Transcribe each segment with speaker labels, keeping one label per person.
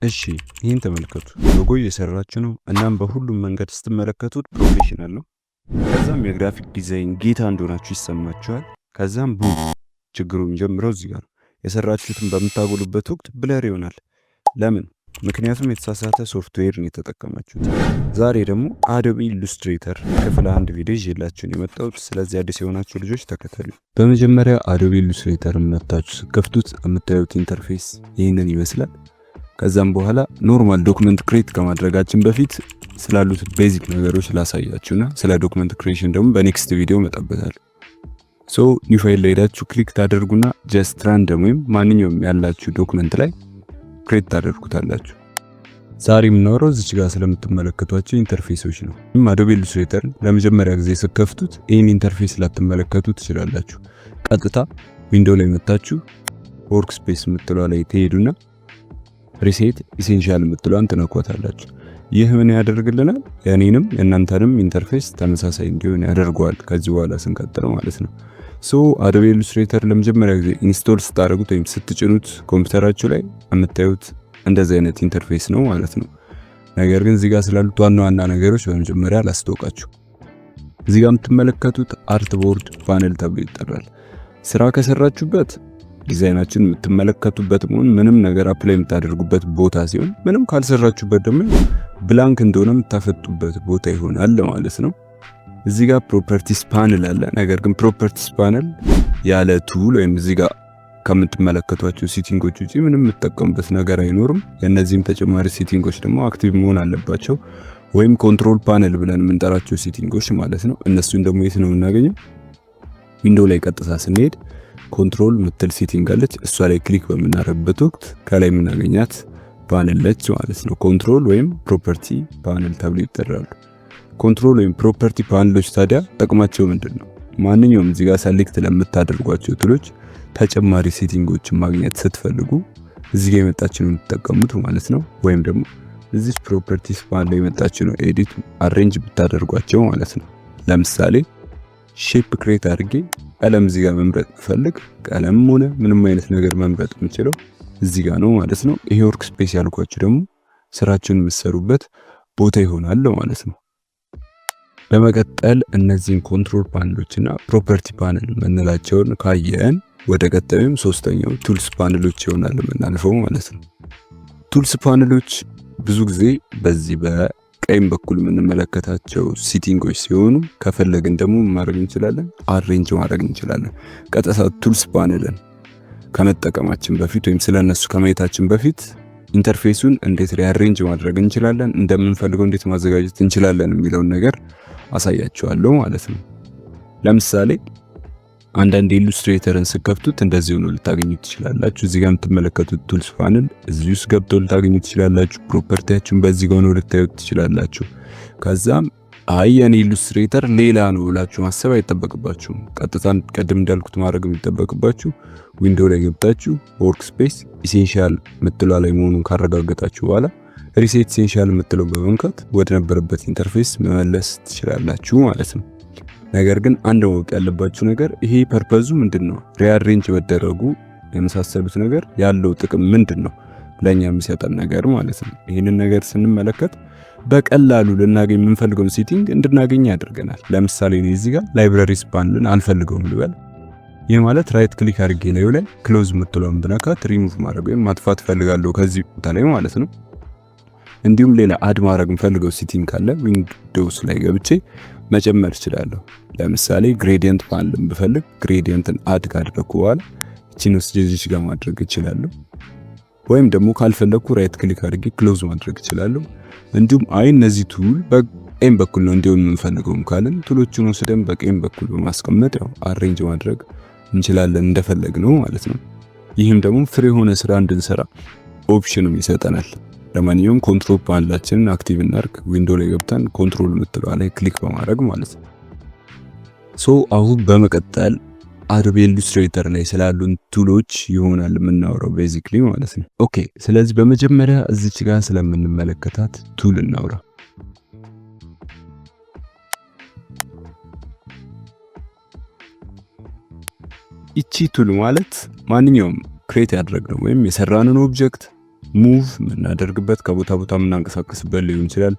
Speaker 1: እሺ፣ ይህን ተመልከቱ። ሎጎ እየሰራችሁ ነው። እናም በሁሉም መንገድ ስትመለከቱት professional ነው። ከዛም የ graphic design ጌታ እንደሆናችሁ ይሰማችኋል። ከዛም boom፣ ችግሩ የሚጀምረው እዚህ ጋር ነው። የሰራችሁትን በምታጎሉበት ወቅት blur ይሆናል። ለምን? ምክንያቱም የተሳሳተ ሶፍትዌር ነው የተጠቀማችሁት። ዛሬ ደግሞ Adobe Illustrator ክፍል አንድ ቪዲዮ ይዤላችሁ ነው የመጣሁት። ስለዚህ አዲስ የሆናችሁ ልጆች ተከተሉ። በመጀመሪያ Adobe Illustrator መታችሁ ስትከፍቱት የምታዩት interface ይህንን ይመስላል። ከዛም በኋላ normal document create ከማድረጋችን በፊት ስላሉት basic ነገሮች ላሳያችሁና ስለ document creation ደግሞ በ next ቪዲዮ እመጣበታለሁ። So new file ላይ ሄዳችሁ click ታደርጉና just random ወይም ማንኛውም ያላችሁ document ላይ create ታደርጉታላችሁ። ዛሬ የምናወራው እዚች ጋር ስለምትመለከቷቸው interface ኦች ነው። Adobe Illustrator ለመጀመሪያ ጊዜ ስትከፍቱት ይህን interface ላትመለከቱ ትችላላችሁ። ቀጥታ window ላይ መታችሁ workspace የምትለዋ ላይ ትሄዱና reset essential የምትለዋን ትነኳታላችሁ። ይህ ምን ያደርግልናል? የኔንም የእናንተንም interface ተመሳሳይ እንዲሆን ያደርገዋል ከዚህ በኋላ ስንቀጥል ማለት ነው። So Adobe Illustrator ለመጀመሪያ ጊዜ install ስታደርጉት ወይም ስትጭኑት ኮምፒውተራችሁ ላይ የምታዩት እንደዚህ አይነት interface ነው ማለት ነው። ነገር ግን እዚህ ጋር ስላሉት ዋና ዋና ነገሮች በመጀመሪያ ላስተዋውቃችሁ። እዚህ ጋር የምትመለከቱት artboard panel ተብሎ ይጠራል። ስራ ከሰራችሁበት ዲዛይናችን የምትመለከቱበት መሆን ምንም ነገር apply የምታደርጉበት ቦታ ሲሆን ምንም ካልሰራችሁበት ደግሞ blank እንደሆነ የምታፈጡበት ቦታ ይሆናል ማለት ነው። እዚህ ጋር properties panel አለ። ነገር ግን properties panel ያለ tool ወይም እዚህ ጋር ከምትመለከቷቸው setting ኦች ውጪ ምንም የምትጠቀሙበት ነገር አይኖርም። የእነዚህም ተጨማሪ setting ኦች ደግሞ active መሆን አለባቸው፣ ወይም control panel ብለን የምንጠራቸው setting ኦች ማለት ነው። እነሱን ደግሞ የት ነው የምናገኘው? Window ላይ ቀጥታ ስንሄድ control ምትል setting አለች። እሷ ላይ click በምናደርግበት ወቅት ከላይ የምናገኛት ፓነል ነች ማለት ነው። Control ወይም property panel ተብሎ ይጠራሉ። Control ወይም property panel ኦች ታዲያ ጥቅማቸው ምንድን ነው? ማንኛውም እዚህ ጋር select ለምታደርጓቸው tool ኦች ተጨማሪ setting ኦችን ማግኘት ስትፈልጉ እዚህ ጋር የመጣችሁ ነው የምትጠቀሙት ማለት ነው። ወይም ደግሞ እዚህ properties panel ላይ የመጣችሁ ነው edit arrange ብታደርጓቸው ማለት ነው። ለምሳሌ shape create አድርጌ ቀለም እዚህ ጋር መምረጥ ብፈልግ ቀለም ሆነ ምንም አይነት ነገር መምረጥ የምችለው እዚህ ጋር ነው ማለት ነው። ይሄ workspace ያልኳችሁ ደግሞ ስራችሁን የምትሰሩበት ቦታ ይሆናል ማለት ነው። በመቀጠል እነዚህን control panel ኦች እና property panel የምንላቸውን ካየን ወደ ቀጣዩም ሶስተኛው tools panel ኦች ይሆናል የምናልፈው ማለት ነው። Tools panel ኦች ብዙ ጊዜ በዚህ በቀኝ በኩል የምንመለከታቸው setting ኦች ሲሆኑ ከፈለግን ደግሞ ማድረግ እንችላለን፣ arrange ማድረግ እንችላለን። ቀጥታ tools panel ን ከመጠቀማችን በፊት ወይም ስለነሱ ከማየታችን በፊት interface ኡን እንዴት rearrange ማድረግ እንችላለን፣ እንደምንፈልገው እንዴት ማዘጋጀት እንችላለን የሚለውን ነገር አሳያችኋለሁ ማለት ነው። ለምሳሌ አንዳንድ Illustrator ን ስትከፍቱት እንደዚህ ሆኖ ልታገኙት ትችላላችሁ። እዚህ ጋር የምትመለከቱት tools panel እዚህ ውስጥ ገብቶ ልታገኙት ትችላላችሁ። Property ያችሁን በዚህ ጋር ሆኖ ልታዩት ትችላላችሁ። ከዛም አይ የኔ Illustrator ሌላ ነው ብላችሁ ማሰብ አይጠበቅባችሁም። ቀጥታ ቀደም እንዳልኩት ማድረግ የሚጠበቅባችሁ window ላይ ገብታችሁ workspace essential ምትሏ ላይ መሆኑን ካረጋገጣችሁ በኋላ reset essential የምትለው በመንካት ወደ ነበረበት interface መመለስ ትችላላችሁ ማለት ነው። ነገር ግን አንድ ማወቅ ያለባችሁ ነገር ይሄ purpose ኡ ምንድን ነው፣ rearrange መደረጉ የመሳሰሉት ነገር ያለው ጥቅም ምንድን ነው ለእኛ የሚሰጠን ነገር ማለት ነው። ይህንን ነገር ስንመለከት በቀላሉ ልናገኝ የምንፈልገውን setting እንድናገኝ ያደርገናል። ለምሳሌ እኔ እዚህ ጋር libraries panel ን አልፈልገውም ልበል። ይህ ማለት right click አድርጌ ላዩ ላይ close የምትለውን ብነካት ሪሙቭ ማድረግ ወይም ማጥፋት ፈልጋለሁ ከዚህ ቦታ ላይ ማለት ነው። እንዲሁም ሌላ add ማድረግ የምፈልገው setting ካለ windows ላይ ገብቼ መጨመር እችላለሁ። ለምሳሌ gradient panel ን ብፈልግ gradient ን add ካደረኩ በኋላ እቺን ወስጄ እዚች ጋር ማድረግ እችላለሁ። ወይም ደግሞ ካልፈለግኩ right click አድርጌ close ማድረግ እችላለሁ። እንዲሁም አይ እነዚህ tool በቀኝ በኩል ነው እንዲሆን የምንፈልገውም ካልን tool ኦቹን ወስደን በቀኝ በኩል በማስቀመጥ ያው arrange ማድረግ እንችላለን እንደፈለግነው ማለት ነው። ይህም ደግሞ free የሆነ ስራ እንድንሰራ option ም ይሰጠናል። ለማንኛውም control panel ኣችንን active እናድርግ። Window ላይ ገብተን control የምትለዋ ላይ click በማድረግ ማለት ነው። So አሁን በመቀጠል Adobe Illustrator ላይ ስላሉን tool ኦች ይሆናል የምናወራው basically ማለት ነው። Okay፣ ስለዚህ በመጀመሪያ እዚች ጋር ስለምንመለከታት tool እናውራ። ይቺ tool ማለት ማንኛውም create ያደረግነው ወይም የሰራንን object Move የምናደርግበት፣ ከቦታ ቦታ የምናንቀሳቀስበት ሊሆን ይችላል።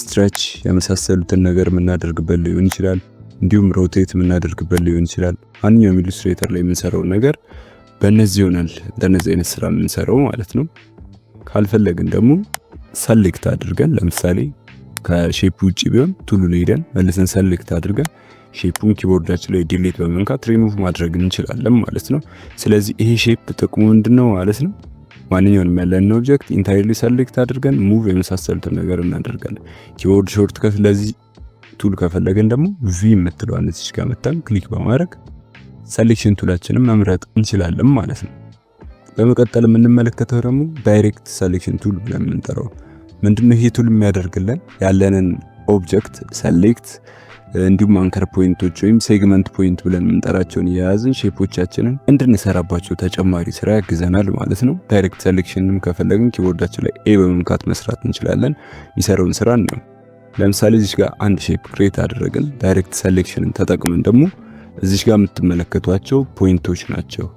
Speaker 1: Stretch የመሳሰሉትን ነገር የምናደርግበት ሊሆን ይችላል። እንዲሁም rotate የምናደርግበት ሊሆን ይችላል። ማንኛውም Illustrator ላይ የምንሰራውን ነገር በእነዚህ ይሆናል። እንደነዚህ አይነት ስራ የምንሰራው ማለት ነው። ካልፈለግን ደግሞ select አድርገን፣ ለምሳሌ ከ shape ውጭ ቢሆን tool ኡ ላይ ሄደን መልሰን select አድርገን shape ኡን keyboard ኣችን ላይ ዲሊት በመንካት ሪሙቭ ማድረግ እንችላለን ማለት ነው። ስለዚህ ይሄ shape ጥቅሙ ምንድነው ማለት ነው? ማንኛውንም ያለን object entirely select አድርገን move የመሳሰሉትን ነገር እናደርጋለን። Keyboard shortcut ለዚህ tool ከፈለግን ደግሞ V የምትለዋን እዚች ጋር መተን click በማድረግ selection tool ኣችንን መምረጥ እንችላለን ማለት ነው። በመቀጠል የምንመለከተው ደግሞ direct selection tool ብለን የምንጠራው ምንድነው? ይሄ tool የሚያደርግልን ያለንን object select እንዲሁም anchor point ኦች ወይም segment point ብለን የምንጠራቸውን የያዝን shape ኦቻችንን እንድንሰራባቸው ተጨማሪ ስራ ያግዘናል ማለት ነው። Direct selection ንም ከፈለግን keyboard ኣችን ላይ A በመንካት መስራት እንችላለን። የሚሰራውን ስራ ነው። ለምሳሌ እዚች ጋር አንድ shape create አደረግን። Direct selection ን ተጠቅመን ደግሞ እዚች ጋር የምትመለከቷቸው point ኦች ናቸው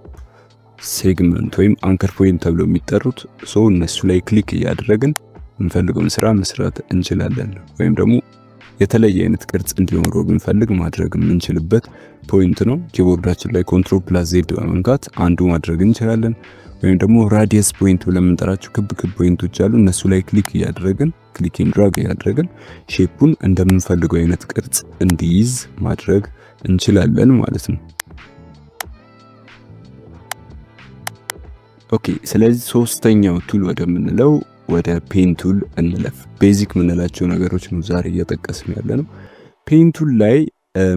Speaker 1: segment ወይም anchor point ተብለው የሚጠሩት። So እነሱ ላይ click እያደረግን የምንፈልገውን ስራ መስራት እንችላለን። ወይም ደግሞ የተለየ አይነት ቅርጽ እንዲኖረው ብንፈልግ ማድረግ የምንችልበት point ነው። Keyboard ኣችን ላይ control plus Z በመንካት undo ማድረግ እንችላለን። ወይም ደግሞ radius point ብለን የምንጠራቸው ክብ ክብ point ኦች አሉ። እነሱ ላይ click እያደረግን፣ click and drag እያደረግን shape ኡን እንደምንፈልገው አይነት ቅርጽ እንዲይዝ ማድረግ እንችላለን ማለት ነው። Okay፣ ስለዚህ ሶስተኛው tool ወደምንለው ወደ pen tool እንለፍ። Basic የምንላቸው ነገሮች ነው ዛሬ እየጠቀስን ያለ ነው። Pen tool ላይ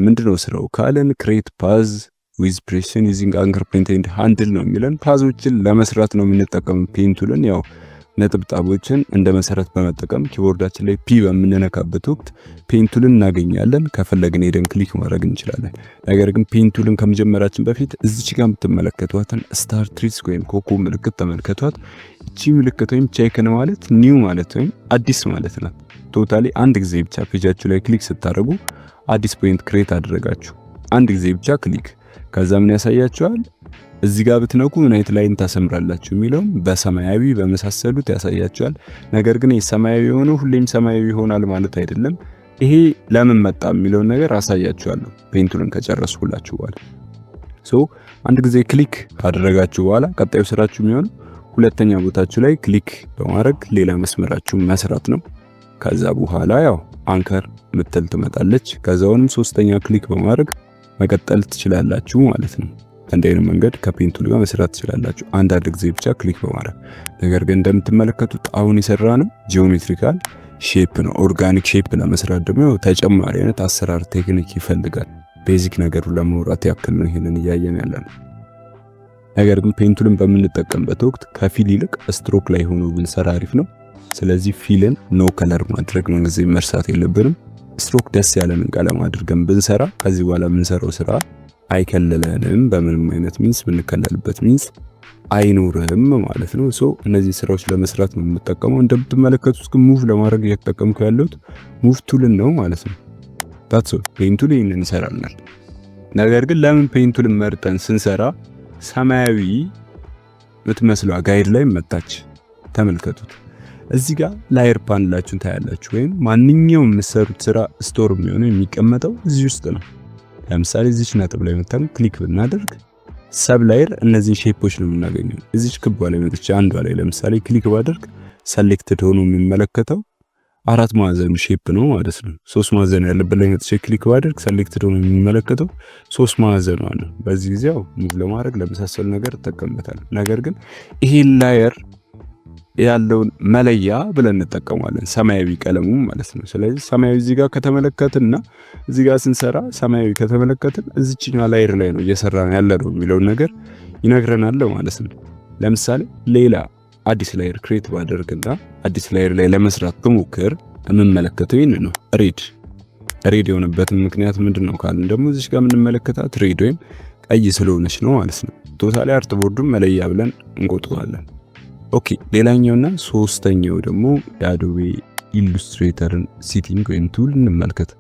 Speaker 1: ምንድነው ስራው ካለን create path with precision using anchor point and handle ነው የሚለን። Path ኦችን ለመስራት ነው የምንጠቀመው pen tool ን። ያው ነጥብጣቦችን እንደ መሰረት በመጠቀም keyboard ኣችን ላይ P በምንነካበት ወቅት pen tool ን እናገኛለን። ከፈለግን ሄደን click ማድረግ እንችላለን። ነገር ግን pen tool ን ከመጀመራችን በፊት እዚች ጋር የምትመለከቷትን star asterisk ወይም ኮከብ ምልክት ተመልከቷት። እቺ ምልክት ወይም icon ማለት new ማለት ወይም አዲስ ማለት ናት። Totally አንድ ጊዜ ብቻ page ኣችሁ ላይ click ስታደርጉ አዲስ point create አደረጋችሁ። አንድ ጊዜ ብቻ click። ከዛ ምን ያሳያችኋል? እዚህ ጋር ብትነኩ ምን አይነት line ታሰምራላችሁ የሚለውም በሰማያዊ በመሳሰሉት ያሳያችኋል። ነገር ግን የሰማያዊ የሆነው ሁሌም ሰማያዊ ይሆናል ማለት አይደለም። ይሄ ለምን መጣ የሚለውን ነገር አሳያችኋለሁ pen tool ን ከጨረስኩላችሁ በኋላ። So አንድ ጊዜ click ካደረጋችሁ በኋላ ቀጣዩ ስራችሁ የሚሆነው ሁለተኛ ቦታችሁ ላይ click በማድረግ ሌላ መስመራችሁ መስራት ነው። ከዛ በኋላ ያው anchor ምትል ትመጣለች። ከዛውንም ሶስተኛ click በማድረግ መቀጠል ትችላላችሁ ማለት ነው። እንደ አይነት መንገድ ከ pen tool ጋር መስራት ትችላላችሁ፣ አንዳንድ ጊዜ ብቻ click በማድረግ። ነገር ግን እንደምትመለከቱት አሁን የሰራነው geometrical shape ነው። Organic shape ለመስራት ደግሞ ተጨማሪ አይነት አሰራር technique ይፈልጋል። Basic ነገሩን ለማውራት ያክል ነው ይሄንን እያየን ያለነው። ነገር ግን pen tool ን በምንጠቀምበት ወቅት ከ fill ይልቅ ስትሮክ ላይ ሆኖ ብንሰራ አሪፍ ነው። ስለዚህ fill ን no color ማድረግ ነው ጊዜ መርሳት የለብንም። ስትሮክ ደስ ያለንን ቀለም አድርገን ብንሰራ ከዚህ በኋላ የምንሰራው ስራ አይከልለንም። በምንም አይነት means ብንከለልበት means አይኖርም ማለት ነው። So እነዚህ ስራዎች ለመስራት ነው የምጠቀመው። እንደምትመለከቱት ግን move ለማድረግ እየተጠቀምኩ ያለሁት move tool ን ነው ማለት ነው። That's all፣ pen tool ይሄንን እንሰራለን። ነገር ግን ለምን pen tool ን መርጠን ስንሰራ ሰማያዊ የምትመስለዋ guide ላይ መጣች? ተመልከቱት። እዚህ ጋር layer panel ኣችሁን ታያላችሁ። ወይም ማንኛውም የምትሰሩት ስራ store የሚሆነው፣ የሚቀመጠው እዚህ ውስጥ ነው። ለምሳሌ እዚች ነጥብ ላይ መተን click ብናደርግ sub layer እነዚህን shape ኦች ነው የምናገኘው። እዚች ክቧ ላይ መጥቼ አንዷ ላይ ለምሳሌ click ባደርግ selected ሆኖ የሚመለከተው አራት ማዕዘኑ shape ነው ማለት ነው። ሶስት ማዕዘን ያለበት ላይ መጥቼ click ባደርግ selected ሆኖ የሚመለከተው ሶስት ማዕዘኗ ነው። በዚህ ጊዜ ያው move ለማድረግ ለመሳሰሉ ነገር እጠቀምበታለሁ። ነገር ግን ይሄን layer ያለውን መለያ ብለን እንጠቀመዋለን፣ ሰማያዊ ቀለሙ ማለት ነው። ስለዚህ ሰማያዊ እዚህ ጋር ከተመለከትና እዚህ ጋር ስንሰራ ሰማያዊ ከተመለከትን እዚችኛዋ layer ላይ ነው እየሰራን ያለ ነው የሚለውን ነገር ይነግረናል ማለት ነው። ለምሳሌ ሌላ አዲስ layer create ባደርግና አዲስ layer ላይ ለመስራት ብሞክር የምመለከተው ይህን ነው። Red red የሆነበትን ምክንያት ምንድን ነው ካልን ደግሞ እዚች ጋር የምንመለከታት red ወይም ቀይ ስለሆነች ነው ማለት ነው። Totally artboard ኡን መለያ ብለን እንቆጥረዋለን። Okay፣ ሌላኛውና ሶስተኛው ደግሞ የ Adobe Illustrator ን setting ወይም tool እንመልከት።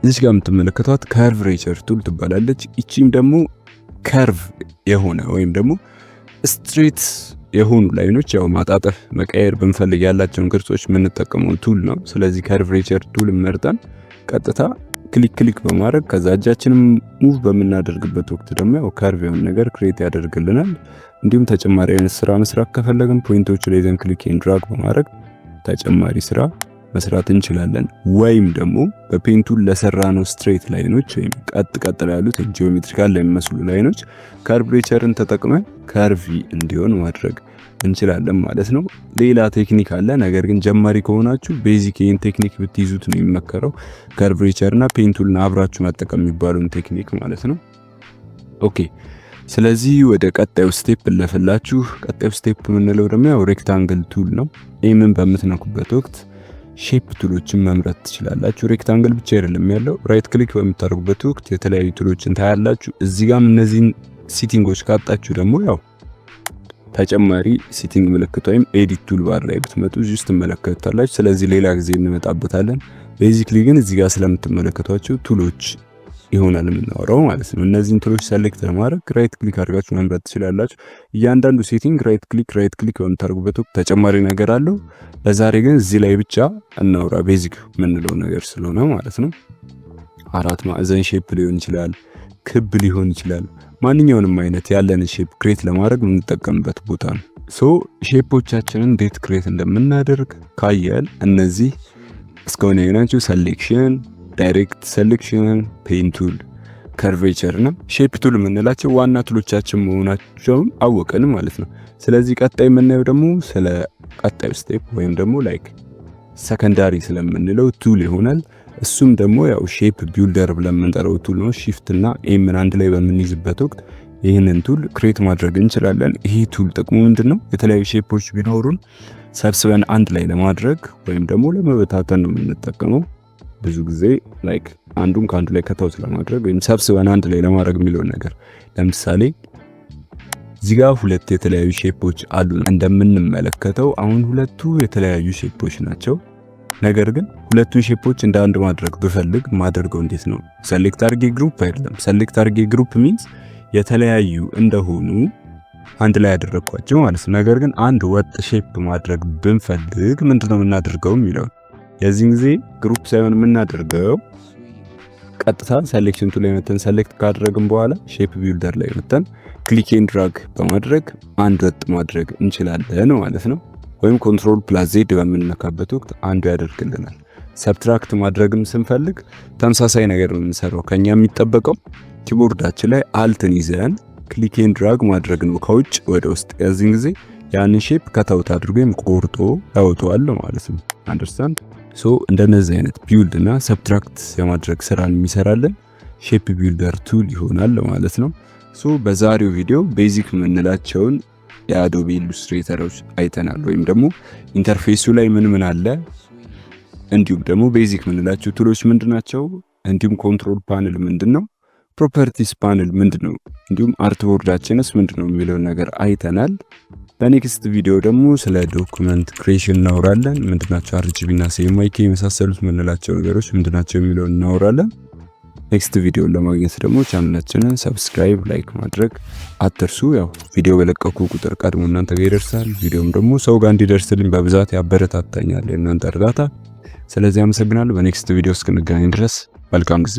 Speaker 1: እዚች ጋር የምትመለከቷት curvature tool ትባላለች። ይቺም ደግሞ curve የሆነ ወይም ደግሞ straight የሆኑ line ኦች ያው ማጣጠፍ፣ መቀየር ብንፈልግ ያላቸውን ቅርጾች የምንጠቀመው tool ነው። ስለዚህ curvature tool መርጠን ቀጥታ click click በማድረግ፣ ከዛ እጃችንን move በምናደርግበት ወቅት ደግሞ ያው curve የሆነ ነገር create ያደርግልናል። እንዲሁም ተጨማሪ አይነት ስራ መስራት ከፈለግን point ኦች ላይ ዘን click and drag በማድረግ ተጨማሪ ስራ መስራት እንችላለን። ወይም ደግሞ በ pen tool ለሰራነው straight line ኦች ወይም ቀጥ ቀጥ ያሉት geometrical ለሚመስሉ line ኦች curvature ን ተጠቅመን curvy እንዲሆን ማድረግ እንችላለን ማለት ነው። ሌላ technique አለ። ነገር ግን ጀማሪ ከሆናችሁ basic ይህን technique ብትይዙት ነው የሚመከረው። Curvature እና pen tool ን አብራችሁ መጠቀም የሚባለውን technique ማለት ነው። Okay፣ ስለዚህ ወደ ቀጣዩ step እለፍላችሁ። ቀጣዩ step የምንለው ደግሞ ያው rectangle tool ነው። M ን በምትነኩበት ወቅት shape tool ኦችን መምረጥ ትችላላችሁ። Rectangle ብቻ አይደለም ያለው። Right click በምታደርጉበት ወቅት የተለያዩ tool ኦችን ታያላችሁ። እዚህ ጋም እነዚህን setting ኦች ካጣችሁ ደግሞ ያው ተጨማሪ setting ምልክት ወይም edit toolbar ላይ ብትመጡ እዚህ ውስጥ ትመለከቱታላችሁ። ስለዚህ ሌላ ጊዜ እንመጣበታለን። Basically ግን እዚህ ጋር ስለምትመለከቷቸው tool ኦች ይሆናል የምናወራው ማለት ነው። እነዚህን tool ኦች select ለማድረግ right click አድርጋችሁ መምረጥ ትችላላችሁ። እያንዳንዱ setting right click right click በምታደርጉበት ወቅት ተጨማሪ ነገር አለው። ለዛሬ ግን እዚህ ላይ ብቻ እናውራ፣ basic የምንለው ነገር ስለሆነ ማለት ነው። አራት ማዕዘን shape ሊሆን ይችላል፣ ክብ ሊሆን ይችላል። ማንኛውንም አይነት ያለን shape create ለማድረግ የምንጠቀምበት ቦታ ነው። So shape ኦቻችንን እንዴት create እንደምናደርግ ካየን እነዚህ እስካሁን ያየናቸው selection፣ direct selection፣ pen tool፣ curvature እና shape tool የምንላቸው ዋና tool ኦቻችን መሆናቸውን አወቅን ማለት ነው። ስለዚህ ቀጣይ የምናየው ደግሞ ስለ ቀጣዩ step ወይም ደግሞ like secondary ስለምንለው tool ይሆናል። እሱም ደግሞ ያው shape builder ብለን የምንጠራው tool ነው። Shift እና M ን አንድ ላይ በምንይዝበት ወቅት ይህንን tool create ማድረግ እንችላለን። ይህ tool ጥቅሙ ምንድን ነው? የተለያዩ shape ኦች ቢኖሩን ሰብስበን አንድ ላይ ለማድረግ ወይም ደግሞ ለመበታተን ነው የምንጠቀመው። ብዙ ጊዜ like አንዱን ከአንዱ ላይ cut out ለማድረግ ወይም ሰብስበን አንድ ላይ ለማድረግ የሚለውን ነገር፣ ለምሳሌ እዚህ ጋር ሁለት የተለያዩ shape ኦች አሉ እንደምንመለከተው። አሁን ሁለቱ የተለያዩ shape ኦች ናቸው። ነገር ግን ሁለቱን shape ኦች እንደ አንድ ማድረግ ብፈልግ ማደርገው እንዴት ነው? Select አድርጌ group አይደለም። Select አድርጌ group means የተለያዩ እንደሆኑ አንድ ላይ ያደረግኳቸው ማለት ነው። ነገር ግን አንድ ወጥ shape ማድረግ ብንፈልግ ምንድነው የምናደርገው የሚለው፣ የዚህን ጊዜ group ሳይሆን የምናደርገው ቀጥታ selection tool ላይ መተን select ካደረግን በኋላ shape builder ላይ መተን click and drag በማድረግ አንድ ወጥ ማድረግ እንችላለን ማለት ነው። ወይም control plus Z በምንነካበት ወቅት አንዱ ያደርግልናል። Subtract ማድረግም ስንፈልግ ተመሳሳይ ነገር ነው የምንሰራው። ከኛ የሚጠበቀው keyboard ኣችን ላይ Alt ን ይዘን click and drag ማድረግ ነው ከውጭ ወደ ውስጥ። የዚህን ጊዜ ያንን shape cut out አድርጎ ወይም ቆርጦ ያወጣዋል ማለት ነው። Understand? So እንደነዚህ አይነት build እና subtract የማድረግ ስራን የሚሰራልን shape builder tool ይሆናል ማለት ነው። So በዛሬው ቪዲዮ basic የምንላቸውን የ Adobe Illustrator ኦች አይተናል። ወይም ደግሞ interface ኡ ላይ ምን ምን አለ፣ እንዲሁም ደግሞ basic የምንላቸው tool ኦች ምንድን ናቸው፣ እንዲሁም control panel ምንድን ነው፣ properties panel ምንድን ነው፣ እንዲሁም artboard ኣችንስ ምንድን ነው የሚለውን ነገር አይተናል። በ next ቪዲዮ ደግሞ ስለ document creation እናወራለን። ምንድናቸው RGB እና CMYK የመሳሰሉት የምንላቸው ነገሮች ምንድናቸው የሚለውን እናወራለን። Next ቪዲዮን ለማግኘት ደግሞ ቻናላችንን subscribe፣ like ማድረግ አትርሱ። ያው ቪዲዮ በለቀኩ ቁጥር ቀድሞ እናንተ ጋር ይደርሳል። ቪዲዮም ደግሞ ሰው ጋር እንዲደርስልኝ በብዛት ያበረታታኛል የእናንተ እርዳታ። ስለዚህ አመሰግናለሁ። በ next ቪዲዮ እስክንገናኝ ድረስ መልካም ጊዜ።